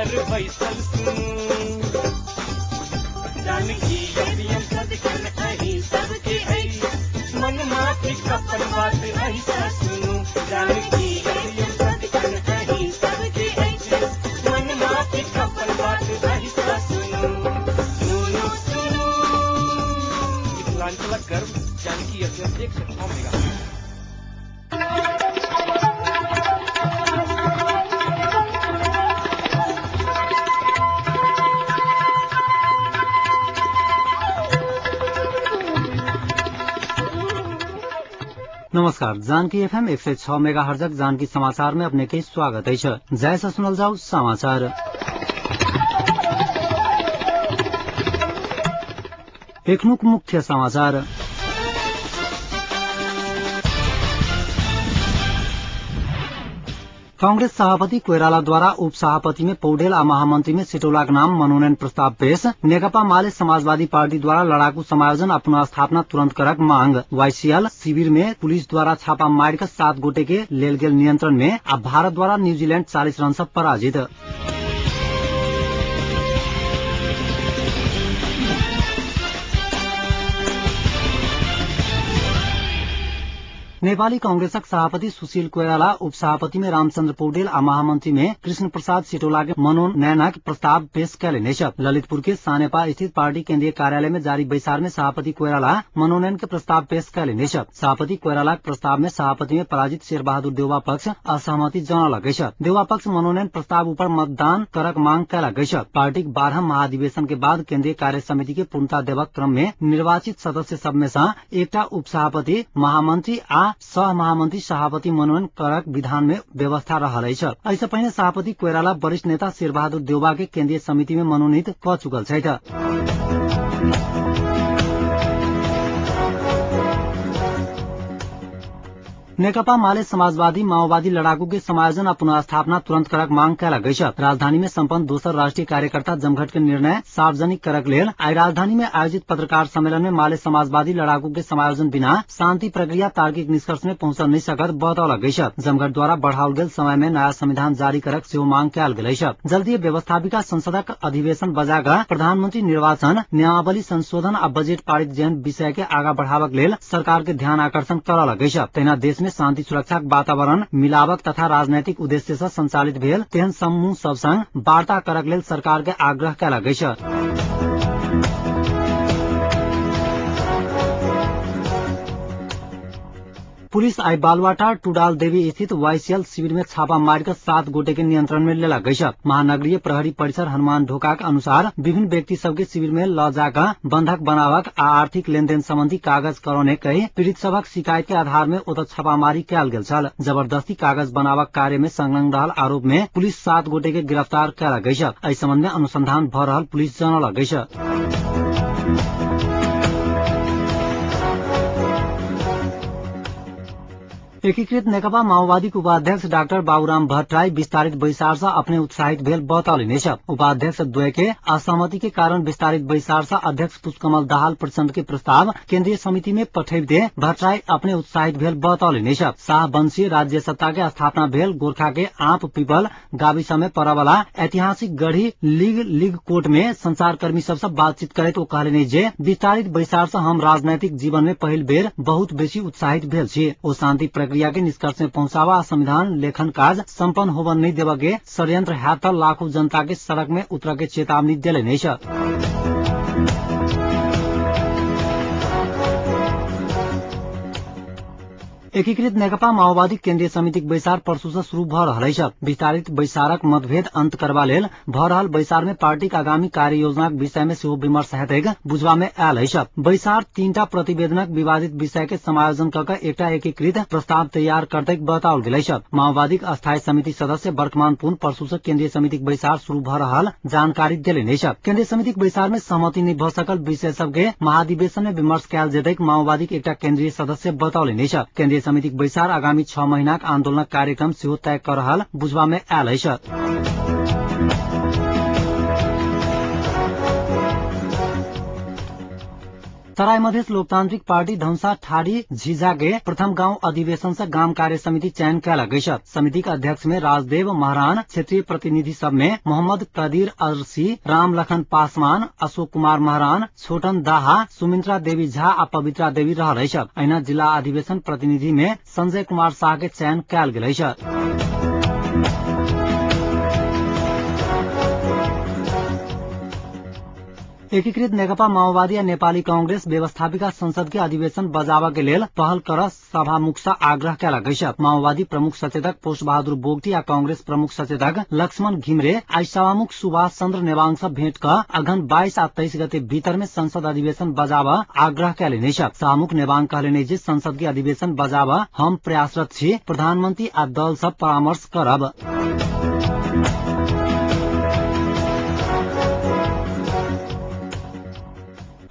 घर बैसल सुनू। जानकी एफएम सदिखन अहीं सबके अछि, मन माफिक अपन बात अहीं सँ सुनू। जानकी एफएम सदिखन अहीं सबके अछि, मन माफिक अपन बात अहीं सँ सुनू। सुनू सुनू मिथिलांचलक गर्व जानकी एफएम 106 मेगा। नमस्कार, जानकी एफएम 106 मेगाहर्जक जानकी समाचार में अपने के स्वागत अछि। जय से सुनल जाऊ समाचार। एखनुक मुख्य समाचार। कांग्रेस सभापति कोइरालाद्वारा उपसभापति में पौडेल आ महामंत्री में सिटौलाक नाम मनोनयन प्रस्ताव पेश। नेकपा माले समाजवादी पार्टी द्वारा लड़ाकू समायोजन आ पुनर्स्थापना तुरंत करक मांग। वाईसीएल शिविर में पुलिस द्वारा छापा मारि कऽ 7 गोटे के लेल गेल नियंत्रण में आ भारत द्वारा न्यूजीलैंड 40 रन से पराजित। नेपाली कांग्रेसक सभापति सुशील कोइराला उपसभापति में रामचंद्र पौडेल आ महामंत्री में कृष्ण प्रसाद सिटौला के मनोनयनक प्रस्ताव पेश कयलनि अछि। ललितपुर के सानेपा स्थित पार्टी केंद्रीय कार्यालय में जारी बैसार में सभापति कोइराला मनोनयन के प्रस्ताव पेश कयलनि अछि। सभापति कोइरालाक प्रस्ताव में सभापति में पराजित शेरबहादुर देउवा पक्ष असहमति जनौलक अछि। देउवा पक्ष मनोनयन प्रस्ताव ऊपर मतदान करक मांग कयलक अछि। पार्टीक 12 महाधिवेशन के बाद केंद्रीय कार्य समिति के पूर्णता देबाक क्रम में निर्वाचित सदस्य सब में सँ एकटा उपसभापति, महामंत्री आ सह महामंत्री सभापति मनोनयन करक विधान में व्यवस्था रहल अछि। एहिसँ पहिने सभापति कोइराला वरिष्ठ नेता शेरबहादुर देउवा के केंद्रीय समिति में मनोनीत कऽ चुकल छथि। नेकपा माले समाजवादी माओवादी लड़ाकू के समायोजन आ पुनर्स्थापना तुरंत करक मांग कयलक अछि। राजधानी में सम्पन्न दोसर राष्ट्रीय कार्यकर्ता जमघट के निर्णय सार्वजनिक करक लेल आइ राजधानी में आयोजित पत्रकार सम्मेलन में माले समाजवादी लड़ाकू के समायोजन बिना शांति प्रक्रिया तार्किक निष्कर्ष में पहुंचल नहि सकत बतौलक अछि। जमघट द्वारा बढ़ाओल गेल समय में नया संविधान जारी करक सेहो मांग कयल गेल अछि। जल्दीए व्यवस्थापिका संसदक अधिवेशन बजा कऽ प्रधानमंत्री निर्वाचन, नियमावली संशोधन आ बजेट पारित जेहन विषय के आगा बढ़ाबक लेल सरकार के ध्यान आकर्षण करलक अछि। तहिना देश में शांति सुरक्षाक वातावरण मिलावक तथा राजनैतिक उद्देश्य से संचालित भेल तेहन समूह सब संग वार्ता करक लेल सरकार के आग्रह कयलक अछि। पुलिस आइ बालुवाटार टुडाल देवी स्थित वाईसीएल शिविर में छापा मारि कऽ 7 गोटे के नियंत्रण में लेलक अछि। महानगरीय प्रहरी परिसर हनुमान ढोकाक अनुसार विभिन्न व्यक्ति सबके शिविर में ल जाकऽ बंधक बनावक आ आर्थिक लेनदेन संबंधी कागज करौने कहि पीड़ित सभक शिकायत के आधार में ओतऽ छापामारी कयल गेल छल। जबरदस्ती कागज बनावक कार्य में संलग्न रहल आरोप में पुलिस 7 गोटे के गिरफ्तार कयलक अछि। एहि संबंध में अनुसंधान भऽ रहल पुलिस जनौलक अछि। एकीकृत नेकपा माओवादीक उपाध्यक्ष डाक्टर बाबूराम भट्टराई विस्तारित बैसार से अपने उत्साहित भेल बतौलनि अछि। उपाध्यक्ष द्वय के असहमति के कारण विस्तारित बैसार से अध्यक्ष पुष्पकमल दाहाल प्रचण्ड के प्रस्ताव केंद्रीय समिति में पठैबते भट्टराई अपने उत्साहित भेल बतौलनि अछि। शाह वंशीय राज्य सत्ता के स्थापना भेल गोरखा के आँप पीपल गाविस में पड़वला ऐतिहासिक गढ़ी लीग लीग कोट में संचारकर्मी सबसे बातचीत करैत ओ कहलनि जे विस्तारित बैसार से हम राजनैतिक जीवन में पहिल बेर बहुत बेसी उत्साहित भेल छी। ओ शांति प्रक्रिया के निष्कर्ष में पहुंचावा आ संविधान लेखन काज सम्पन्न होबऽ नहि देबऽ के षड्यंत्र हैत तऽ लाखों जनता के सड़क में उतरऽ के चेतावनी देलनि अछि। एकीकृत नेकपा माओवादी केंद्रीय समितिक बैसार परसू से शुरू भऽ रहल अछि। विस्तारित बैसारक मतभेद अंत करबा लेल भऽ रहल बैसार में पार्टीक आगामी कार्य योजनाक विषय में सेहो विमर्श हेतैक बुझबा में आयल अछि। बैसार 3टा प्रतिवेदनक विवादित विषय के समायोजन कऽ कऽ एकटा एकीकृत प्रस्ताव तैयार करतैक बताओल गेल अछि। माओवादीक अस्थायी समिति सदस्य वर्तमान पुन परसू से केंद्रीय समितिक बैसार शुरू भऽ रहल जानकारी देलनि अछि। केंद्रीय समितिक बैसार में सहमति नहि भऽ सकल विषय सबके महाधिवेशन में विमर्श कयल जेतैक माओवादीक एकटा केंद्रीय सदस्य बतौलनि अछि। केंद्रीय समितिक बैसार आगामी 6 महीनाक आंदोलनक कार्यक्रम सेहो तय कऽ रहल बुझबा में आयल अछि। तराई मधेस लोकतांत्रिक पार्टी धनुषा ठाडी झिझा के प्रथम गांव अधिवेशन से गाम कार्य समिति चयन कयल अछि। समिति के अध्यक्ष में राजदेव महरान, क्षेत्रीय प्रतिनिधि सब में मोहम्मद कदीर अरसी, राम लखन पासवान, अशोक कुमार महरान, छोटन दाहा, सुमित्रा देवी झा आ पवित्रा देवी रहल अछि। अहिना जिला अधिवेशन प्रतिनिधि में संजय कुमार शाह के चयन कयल गेल अछि। एकीकृत नेकपा माओवादी आ नेपाली कांग्रेस व्यवस्थापिका संसद के अधिवेशन बजाबऽ के लेल पहल कर सभामुख से आग्रह कयलक अछि। माओवादी प्रमुख सचेतक पोस्ट बहादुर बोगटी आ कांग्रेस प्रमुख सचेतक लक्ष्मण घिमरे आई सभामुख सुभाष चंद्र नेवांग से भेंट क अघन 22 आ 23 गते भीतर में संसद अधिवेशन बजाबऽ आग्रह कयलनि अछि। सभामुख नेवांग कहलनि जे संसद के अधिवेशन बजाबऽ हम प्रयासरत छी, प्रधानमंत्री आ दल सब परामर्श करब।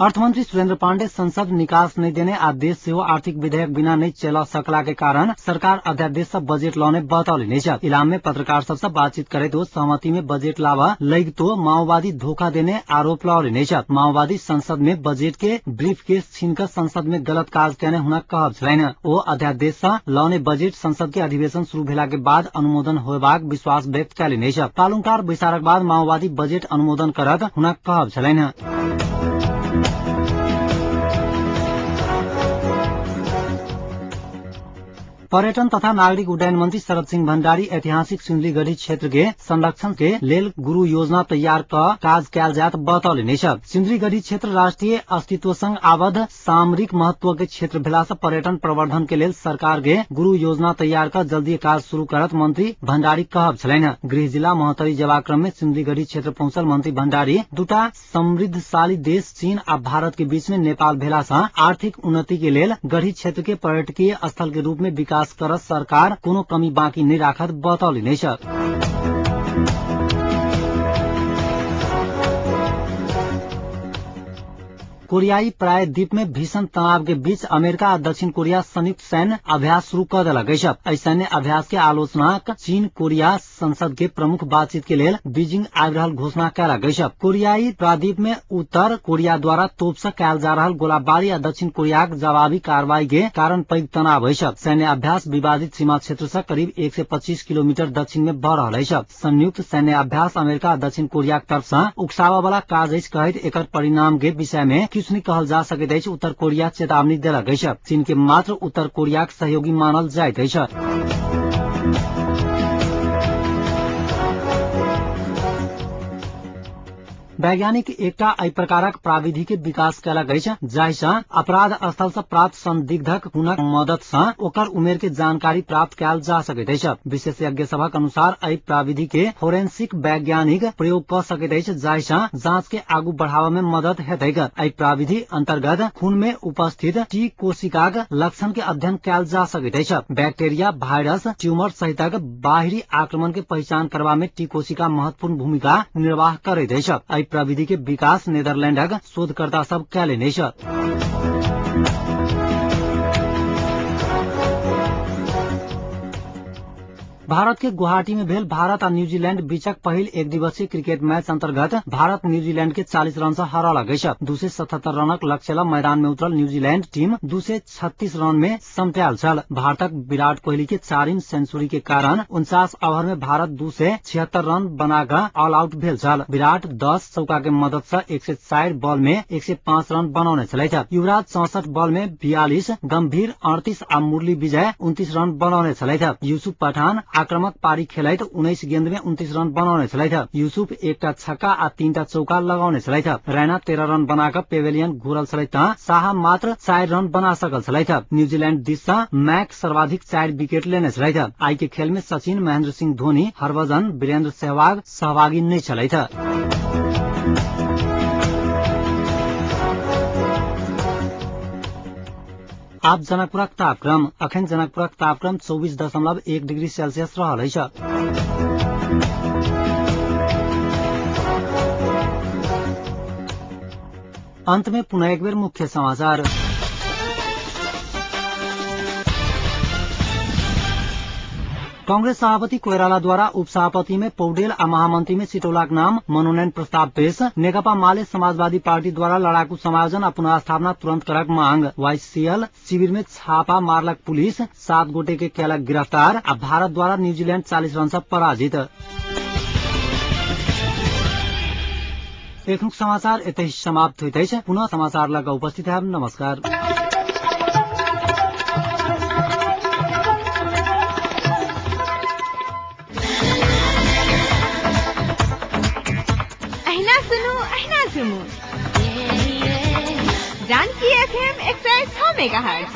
अर्थमंत्री सुरेन्द्र पाण्डे संसद निकास नहीं देने आ देश सेहो आर्थिक विधेयक बिना नहीं चला सकला के कारण सरकार अध्यादेश से बजेट लाउने बतौलनि अछि। इलाम में पत्रकार सबसे बातचीत करैत ओ सहमति में बजेट लावा लगितो माओवादी धोखा देने आरोप लगौलनि अछि। माओवादी संसद में बजेट के ब्रीफ केस छीन क संसद में गलत काज केने हुनक कहब छलनि। ओ अध्यादेश से लाउने बजेट संसद के अधिवेशन शुरू भेला के बाद अनुमोदन होयबाक विश्वास व्यक्त कयलनि अछि। पालुङटार बैसारक बाद माओवादी बजेट अनुमोदन करत हुनक कहब छलनि। पर्यटन तथा नागरिक उड्डयन मंत्री शरद सिंह भण्डारी ऐतिहासिक सिन्धुलीगढ़ी क्षेत्र के संरक्षण के लेल गुरु योजना तैयार क काज कयल जायत बतौलनि अछि। सिन्धुलीगढ़ी क्षेत्र राष्ट्रीय अस्तित्व संग आबद्ध सामरिक महत्व के क्षेत्र भेला से पर्यटन प्रवर्धन के लेल सरकार के गुरु योजना तैयार क जल्दी काज शुरू करत मंत्री भण्डारी कहब छलनि। गृह जिला महोत्तरी जेबाक क्रम में सिन्धुलीगढ़ी क्षेत्र पहुंचल मंत्री भण्डारी दूटा समृद्धशाली देश चीन आ भारत के बीच में नेपाल भेला से आर्थिक उन्नति के लेल गढ़ी क्षेत्र के पर्यटकीय स्थल के रूप में विकास करत सरकार कोनो कमी बाँकी नहीं राखत बतौलनि अछि। कोरियाई प्रायद्वीप में भीषण तनाव के बीच अमेरिका आ दक्षिण कोरिया संयुक्त सैन्य अभ्यास शुरू क देलक अछि। एहि सैन्य अभ्यास के आलोचना चीन कोरिया संसद के प्रमुख बातचीत के लेल बीजिंग आबि रहल घोषणा कयलक अछि। कोरियाई प्रायद्वीप में उत्तर कोरिया द्वारा तोप से कयल जा रहल गोलाबारी आ दक्षिण कोरियाक जवाबी कार्रवाई के कारण पैघ तनाव अछि। सैन्य अभ्यास विवादित सीमा क्षेत्र से करीब 125 किलोमीटर दक्षिण में भऽ रहल अछि। संयुक्त सैन्य अभ्यास अमेरिका आ दक्षिण कोरियाक तरफ से उकसाबऽ वाला काज अछि कहैत एकर परिणाम के विषय में किछु नहि कहल जा सकैत अछि। उत्तर कोरिया चेतावनी देलक अछि। चीन के मात्र उत्तर कोरियाक सहयोगी मानल जाइत अछि। वैज्ञानिक एकटा एहि प्रकारक प्राविधि के विकास कयलक अछि जाहि सँ अपराध स्थल सँ प्राप्त संदिग्धक हुनक मदद सँ ओकर उमेर के जानकारी प्राप्त कयल जा सकैत अछि। विशेषज्ञ सभक अनुसार एहि प्राविधि के फोरेंसिक वैज्ञानिक प्रयोग क सकैत अछि जाहि सँ जांच के आगू बढ़ाबय में मदद हेतैक। एहि प्राविधि अंतर्गत खून में उपस्थित टी कोशिकाक लक्षण के अध्ययन कयल जा सकैत अछि। बैक्टीरिया, वायरस, ट्यूमर सहितक बाहरी आक्रमण के पहचान करबा में टी कोशिका महत्वपूर्ण भूमिका निर्वाह करैत अछि। एहि प्रविधि के विकास नेदरलैंडक शोधकर्ता सब कयलनि अछि। भारत के गुवाहाटी में भेल भारत आ न्यूजीलैंड बीचक पहिल एक दिवसीय क्रिकेट मैच अंतर्गत भारत न्यूजीलैंड के 40 रन से हरौलक अछि। 277 रनक लक्ष्य ल मैदान में उतरल न्यूजीलैंड टीम 236 रन में समटायल छल। भारतक विराट कोहली के चारिम सेंचुरी के कारण 49 ओवर में भारत 276 रन बनाकर ऑल आउट भेल छल। विराट 10 चौका के मदद से 104 बॉल में 105 रन बनौने छलथि। युवराज 64 बॉल में 42, गंभीर 38 आ मुरली विजय 29 रन बनौने छलथि। यूसुफ पठान आक्रमक पारी खेलैत 19 गेंद में 29 रन बनौने छलथि। यूसुफ एकटा छक्का आ 3टा चौका लगाउने छलथि। रैना 13 रन बनाकर पेवेलियन घुरल छलथि त साहा मात्र 4 रन बना सकल छलथि। न्यूजीलैंड दिस सँ मैक सर्वाधिक 4 विकेट लेने छलथि। आई के खेल में सचिन, महेंद्र सिंह धोनी, हरभजन, वीरेंद्र सहवाग सहभागी नहि छलथि। आप जनकपुरक तापक्रम। अखन जनकपुरक तापक्रम 24.1 डिग्री सेल्सियस रहल अछि। अंत में पुनः एक बेर मुख्य समाचार। कांग्रेस सभापति कोइरालाद्वारा उपसभापति में पौडेल आ महामंत्री में सिटौलाक नाम मनोनयन प्रस्ताव पेश। नेकपा माले समाजवादी पार्टी द्वारा लड़ाकू समायोजन आ पुनर्स्थापना तुरंत करक मांग। वाईसीएल शिविर में छापा मारलक पुलिस, 7 गोटे के केलक गिरफ्तार आ भारत द्वारा न्यूजीलैंड 40 रन से पराजित। एखनुक समाचार एतै समाप्त होइत अछि। पुनः समाचार लग उपस्थित हैब। नमस्कार। अहिना सुनू अहिना झुमू जानकी एफएम 106 मेगाहर्ट्ज।